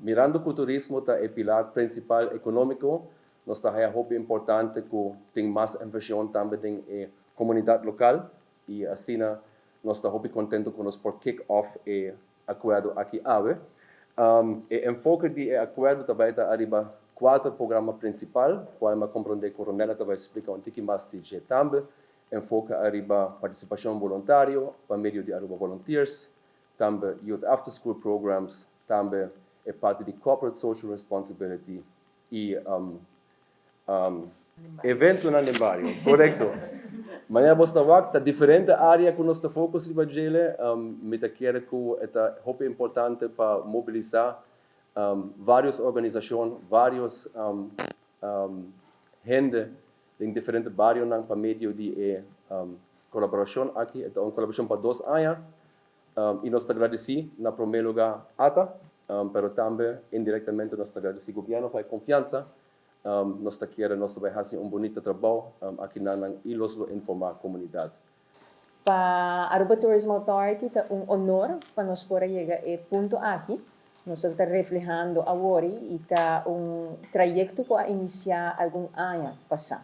Mirando cu turismo ta e pilar principal economico, nos ta hopi importante cu tin mas inversion tambe den e comunidad local y asina nos ta hopi contento cu nos por kick off e acuerdo aki awe. E enfoke di e acuerdo tambe ta ariba cuater programa principal, cual mi a comprende cu Ronella tambe splica un tiki mas di tambe. Enfoke ariba participacion voluntario pa medio di Aruba Volunteers, tambe Youth After School Programs, tambe e parti di Corporate Social Responsibility y evento na bario, corecto. Manera bo ta wak, ta diferente area cu nos ta focus riba dje, mi ta kere cu ta hopi importante pa mobilisa varios organisacion, varios hende den diferente bario pa medio di e colaboracion aki. Ta un colaboracion pa 2 aña y nos ta gradici na prome lugar ATA, pero tambe indirectamente nos ta gradici gobierno pa e confiansa. Nos ta kere nos ta bay haci un bunita trabou aki na y nos lo informa e comunidad. Pa Aruba Tourism Authority ta un honor pa nos por yega e punto aki. Nos ta reflehando awor y ta un trayecto cu a inicia algun aña pasa.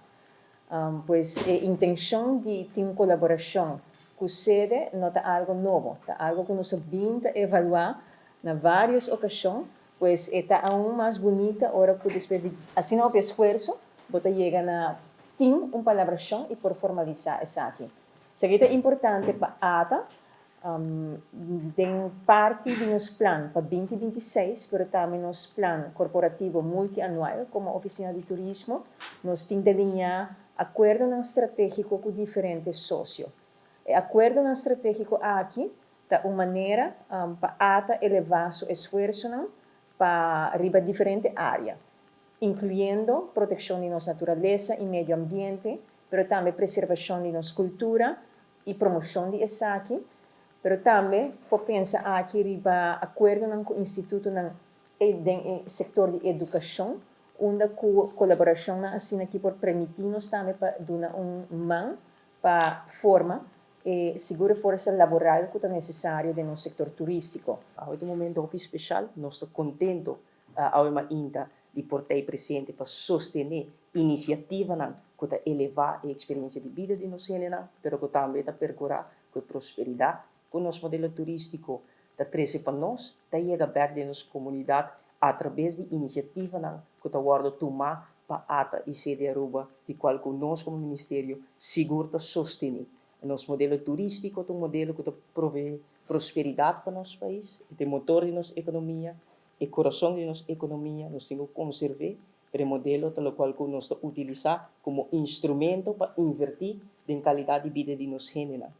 Pues e intencion di tin colaboracion cu SEDE no ta algo nobo, ta algo cu nos a bin ta evalua na varios ocasion, pues ta aun mas bunita ora cu despues di asina un esfuerso, bo ta yega na tin un palabracion y por formalisa esaki. Esaki ta importante pa ATA, den parti di nos plan pa 2026, pero tambe nos plan corporativo multianual como oficina di turismo, nos tin delinea acuerdo estrategico cu diferente socio. E acuerdo estrategico aki ta un manera pa ATA eleva su esfuerso pa riba diferente area, incluyendo proteccion di nos naturalesa y medio ambiente, pero tambe preservacion di nos cultura y promocion di esaki, pero tambe por pensa aki riba acuerdo cu instituto den sector di educacion, unda cu colaboracion asina aki por permiti nos tambe pa duna un man pa forma e sigur forsa laboral cu ta necesario den nos sector turistico. E un momento hopi special, nos ta contento awe mainta di por ta presente pa sostene iniciativa cu ta eleva e experiencia di bida di nos hendenan, pero cu tambe ta percura cu prosperidad, cu nos modelo turistico ta crece pa nos, ta yega bek den nos comunidad a traves di iniciativa cu ta wordo tuma pa ATA y SEDE Aruba, di cual cu nos como ministerio sigur ta sostene. Nos modelo turistico ta un modelo cu ta provee prosperidad pa nos pais, e motor di nos economia, e curason di nos economia, nos tin cu conserva e modelo tal cual cu nos ta utilisa como instrumento pa inverti den calidad di bida di nos hendenan.